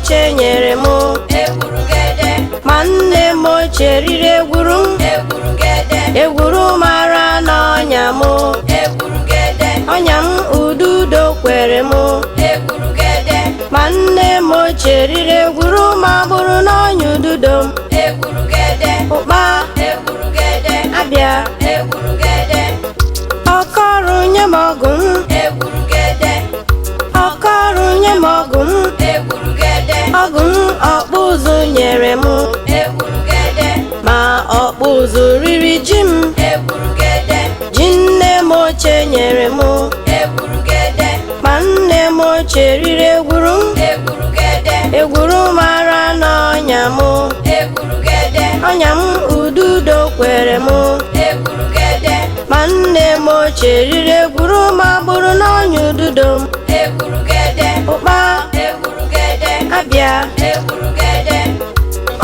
ochie nyere m. Egwurugede. Ma nne m ochie riri egwuru m. Egwurugede. Egwuru mara n'ọnya m. Egwurugede. Ọnya m ududo kwere m. Egwurugede. Ma nne m ochie riri egwuru ma bụrụ n'ọnya ududo m. Egwurugede. Ụkpa. Egwurugede. Abịa. Egwurugede. Ọkọrụ nye m ọgụ m. Egwurugede. Ọkọrụ nye m ọgụ m. Egwurugede. Ọgụ m ọkpụ ụzụ nyere m. Egwurugede. Ma ọkpụ ụzụ riri ji m. Egwurugede. Ji nne m ochie nyere m. Egwurugede. Ma nne m ochie riri egwuru m. Egwurugede. Egwuru mara n'ọnya m. Egwurugede. Ọnya m ududo kwere m. Egwurugede. Ma nne m ochie riri egwuru ma bụrụ n'ọnya ududo m. Egwurugede. Ụkpa. Egwurugede. Abịa. Egwurugede.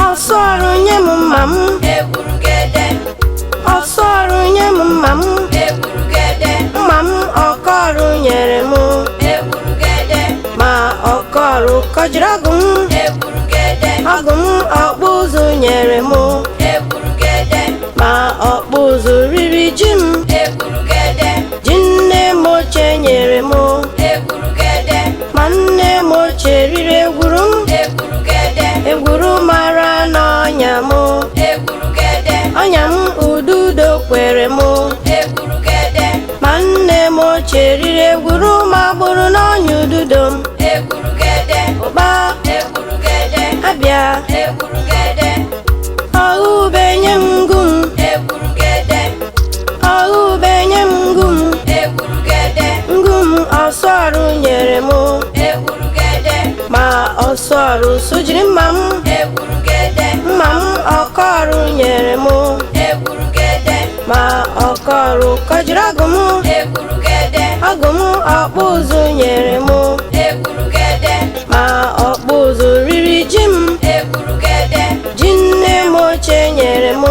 Ọsọ ọrụ nye m mma m. Egwurugede. Ọsọ ọrụ nye m mma m. Egwurugede. Mma m ọkọrụ nyere m. Egwurugede. Ma ọkọrụ kọjiri ọgụ m. Egwurugede. Ọgụ m ọkpụ ụzụ nyere m. Egwurugede. Ma ọkpụ ụzụ riri ji m. Egwurugede. Ji nne m ochie nyere m. Egwurugede. Ma nne m ochie riri egwuru m. Egwurugede. Egwuru mara n'ọnya m. Egwurugede. Ọnya m ududo kwere m. Egwurugede. Ma nne m ochie riri egwuru ma bụrụ n'ọnya ududo m. Egwurugede. Ụkpa. Egwurugede. Abịa. Egwurugede. Ọha ube nye m ngụ m. Egwurugede. Ọha ube nye m ngụ m. Egwurugede. Ngụ m ọsọrụ nyere m. Egwurugede. Ma ọsọrụ sụjiri mma m. Egwurugede. Mma m ọkọrụ nyere m. Egwurugede. Ma ọkọrụ kọjiri ọgụ m. Egwurugede. Ọgụ m ọkpụ ụzụ nyere m. Egwurugede. Ma ọkpụ ụzụ riri ji m. Egwurugede. Ji nne m ochie nyere m.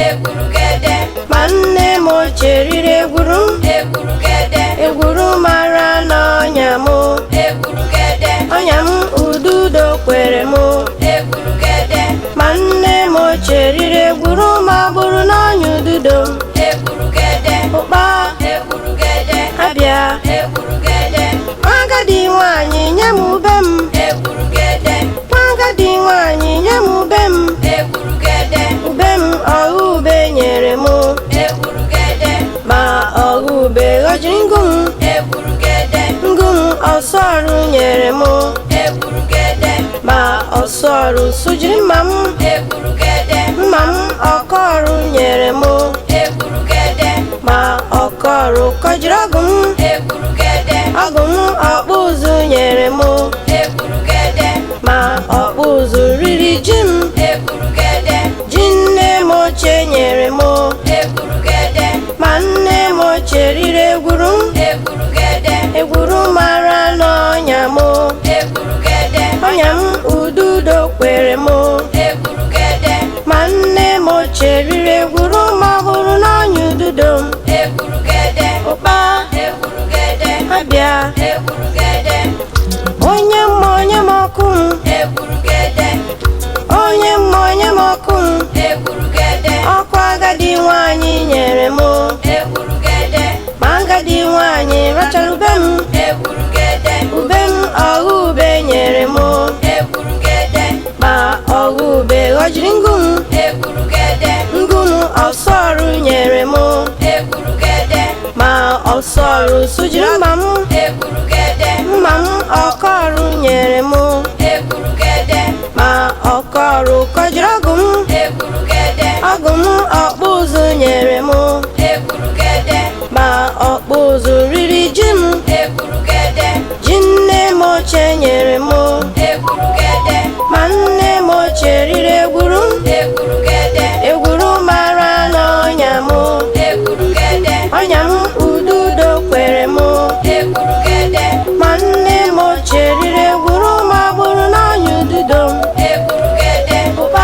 Egwurugede. Ma nne m ochie riri egwuru m. Egwurugede. Egwuru mara n'ọnya m. Egwurugede. Ọnya m ududo kwere m. Egwurugede. Ma nne m ochie riri egwuru ma bụrụ n'ọnya ududo m. Egwurugede. Ụkpa. Egwurugede. Abịa. Egwurugede. Agadi nwanyị nye m ube m. Egwurugede. Agadi nwanyị nye m ube m. Egwurugede. Ube m ọha ube nyere m. Egwurugede. Ma ọha ube ghọjiri ngụ m. Egwurugede. Ngụ m ọsọrụ nyere m. Egwurugede. Ma ọsọrụ sụjiri mma m. Egwurugede. Mma m ọkọrụ nyere m. Egwurugede. Ma ọkọrụ kọjiri ọgụ m. Egwurugede. Ọgụ m ọkpụ ụzụ nyere m. Egwurugede. Ma ọkpụ ụzụ riri ji m. Egwurugede. Ji nne m ochie nyere m. Egwurugede. Ma nne m ochie riri egwuru m. Egwurugede. Egwuru mara n'ọnya m. Egwurugede. Ọnya m ududo kwere m. Egwurugede. Ma nne m ochie riri egwuru ma bụrụ n'ọnya ududo m. Egwurugede. Ụkpa. Egwurugede. Abịa. Egwurugede. Onye mmụọ nye m ọkụ m. Egwurugede. Onye mmụọ nye m ọkụ m. Egwurugede. Ọkụ agadi nwanyị nyere m. Egwurugede. Ma agadi nwanyị rachara ube m. Egwurugede. Ube m ọha ube nyere m. Egwurugede. Ma ọha ube ghọjiri ngụ m. Egwurugede. Ngụ m ọsọrụ nyere m. Egwurugede. Ma ọsọrụ sụjiri mma m. Egwurugede. Mma m ọkọrụ nyere m. Egwurugede. Ma ọkọrụ kọjiri ọgụ m. Egwurugede. Ọgụ m ọkpụ ụzụ nyere m. Egwurugede. Ma ọkpụ ụzụ riri ji m. Egwurugede. Ji nne m ochie nyere m. Egwurugede. Ma nne m ochie riri egwuru m. Egwurugede. Egwuru mara n'ọnya m. Egwurugede. Ọnya m ududo kwere m. Egwurugede. Ma nne m ochie riri egwuru ma bụrụ n'ọnya ududo m. Egwurugede. Ụkpa.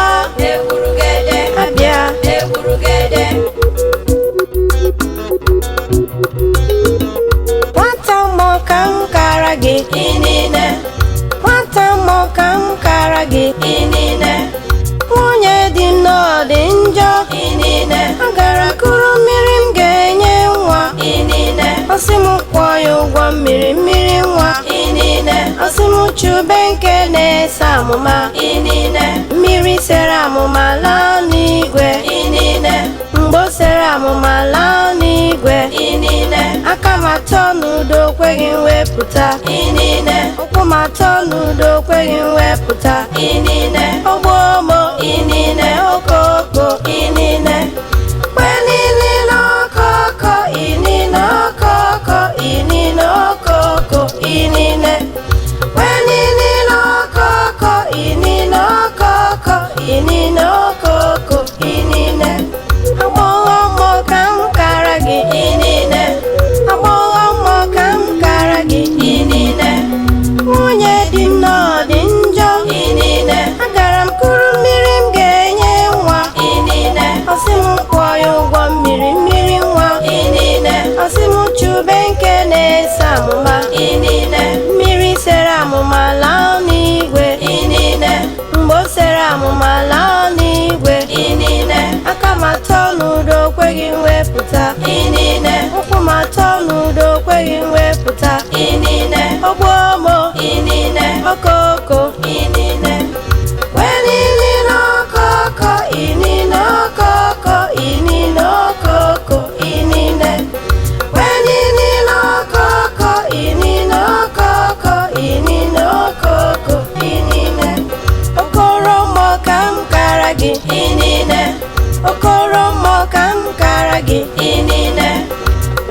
Ọsị m kwụọ ya ụgwọ mmiri mmiri nwa. Inine. Ọsị m chube nke na-ese amụma. Inine. Mmiri sere amụma laa n'igwe. Inine. Mgbe o sere amụma laa n'igwe. Inine. Aka m atọ n'udo kweghị mwepụta. Inine. Ụkwụ m atọ n'udo kweghị mwepụta. Inine. Ogbomo. Inine. Okoko. Inine. Kwenini n'okoko inine okoko inine okoko inine. Kwenini n'okoko inine okoko inine okoko inine. Agbọghọ mmụọ ka m kara gị. Inine. Agbọghọ mmụọ ka m kara gị. Inine. Nwunye di m nọ dị njọ. Inine. Agara m kuru mmiri m ga-enye nwa. Inine. Ọsị m kwụọ ya ụgwọ mmiri mmiri nwa. Inine. Ọsị m chube nke na-ese amụma. Inine. Mmiri sere amụma laa n'igwe. Inine. Mgbe o sere amụma laa n'igwe. Inine. Aka m atọ n'udo kweghị mwepụta. Inine. Ụkwụ m atọ n'udo kweghị mwepụta. Inine. Ogbomo. Inine. Okoko. Inine. Wenini n'okoko inine okoko inine okoko inine. Wenini n'okoko inine okoko inine okoko inine. Okoro mmụọ ka m kara gị. Inine. Okoro mmụọ ka m kara gị. Inine.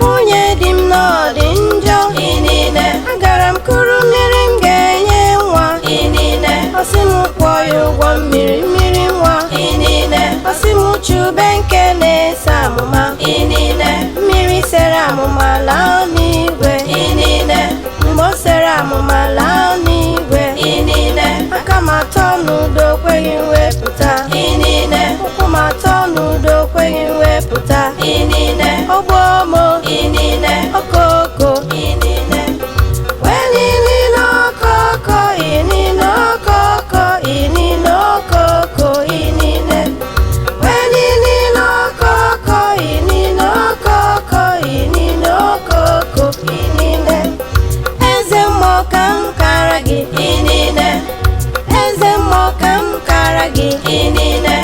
Nwunye di m nọ dị njọ. Inine. Agara m kuru mmiri m ga-enye nwa. Inine. Ọsị m kwụọ ya ụgwọ mmiri mmiri nwa. Inine. Ọsị m chube nke na-ese amụma. Inine. Mmiri sere amụma laa n'igwe. Inine. Mgbe o sere amụma laa n'igwe. Inine. Aka m atọ n'udo kweghị mwepụta. Inine. Ụkwụ m atọ n'udo kweghị mwepụta. Inine. Ogbomo. Inine. Okoko. Inine. Wenini n'okoko inine okoko inine okoko inine. Wenini n'okoko inine okoko inine okoko inine. Eze mmụọ ka m kara gị. Inine. Eze mmụọ ka m kara gị. Inine.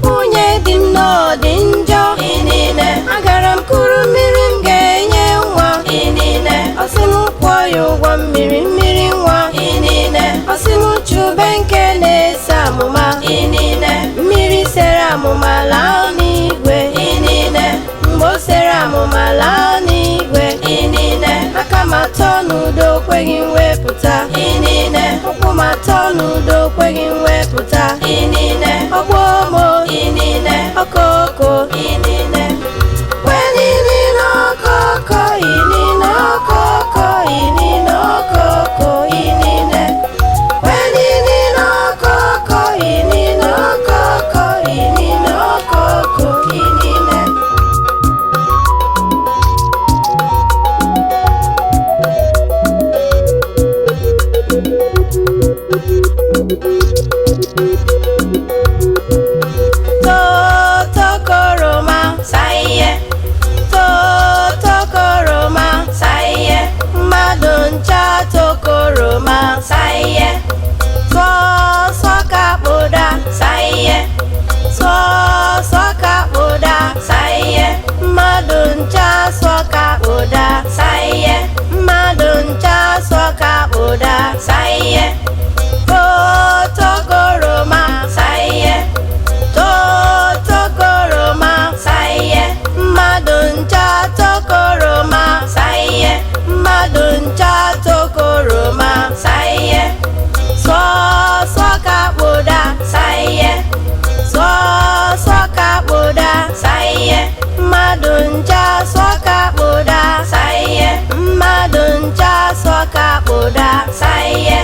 Nwunye di m nọ dị njọ. Inine. Agara m kuru mmiri m ga-enye nwa. Inine. Ọsị m kwụọ ya ụgwọ mmiri mmiri nwa. Inine. Ọsị m chube nke na-ese amụma. Inine. Mmiri sere amụma laa n'igwe. Inine. Mgbe o sere amụma laa n'igwe. Inine. Aka m atọ n'udo kweghị mwepụta. Inine. Ụkwụ m atọ n'udo kweghị mwepụta. Inine. Ogbomo. Inine. Okoko. Inine. Wenini n'okoko inine okoko inine okoko inine. Wenini n'okoko inine okoko inine okoko inine. Totokoroma. Saiye. Totokoroma. Saiye. Mmadụ ncha tokoroma. Saiye. Sọọsọ ka kpụda. Saiye. Sọọsọ ka kpụda. Saiye. Mmadụ ncha sọ ka kpụda. Saiye. Mmadụ ncha sọ ka kpụda. Saiye. Totokoroma. Saiye. Totokoroma. Saiye. Mmadụ ncha tokoroma. Saiye. Mmadụ ncha tokoroma. Saiye. Sọọsọ ka kpụda. Saiye. Sọọsọ ka kpụda. Saiye. Mmadụ ncha sọ ka kpụda. Saiye. Mmadụ ncha sọ ka kpụda. Saiye.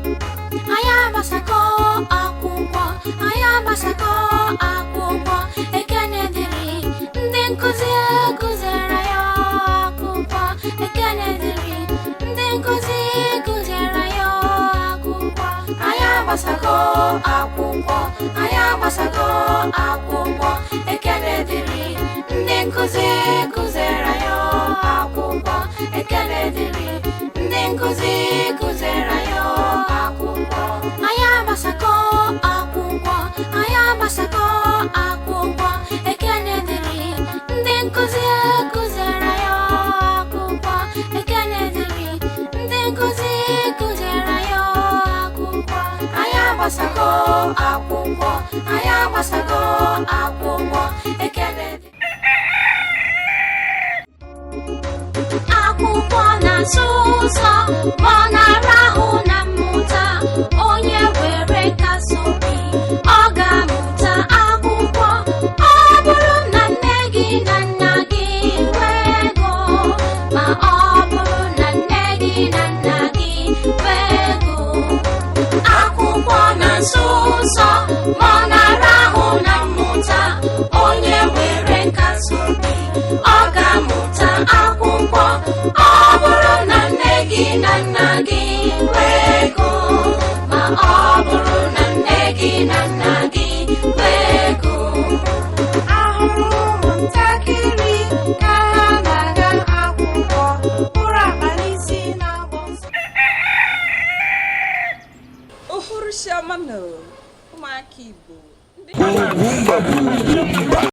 Anyị agbasakọ akwụkwọ, anyị agbasakọ akwụkwọ. Ekene dịrị ndị nkụzi kụziere ya akwụkwọ. Ekene dịrị ndị nkụzi kụziere ya akwụkwọ. Anyị agbasakọ akwụkwọ, anyị agbasakọ akwụkwọ. Ekele dịrị ndị nkụzi kụziere anyị akwụkwọ. Ekele dịrị ndị nkụzi kụziere anyị akwụkwọ. Anyị agbasakọ akwụkwọ, anyị agbasakọ akwụkwọ. Ekene dịrị ndị nkụzi kụziere ya akwụkwọ. Ekene dịrị ndị nkụzi kụziere ya akwụkwọ. Anyị agbasakọ akwụkwọ, anyị agbasakọ akwụkwọ. Ekele dị. Akwụkwọ na-asụ ụzọ ma ọ na-arahụ na mmụta. Onye were nkasi obi, ọ ga-amụta akwụkwọ. Ọ bụrụ na nne gị na nna gị nwee ego, ma ọ bụrụ na nne gị na nna gị nwee ego. Akwụkwọ na-asụ ụzọ ma ọ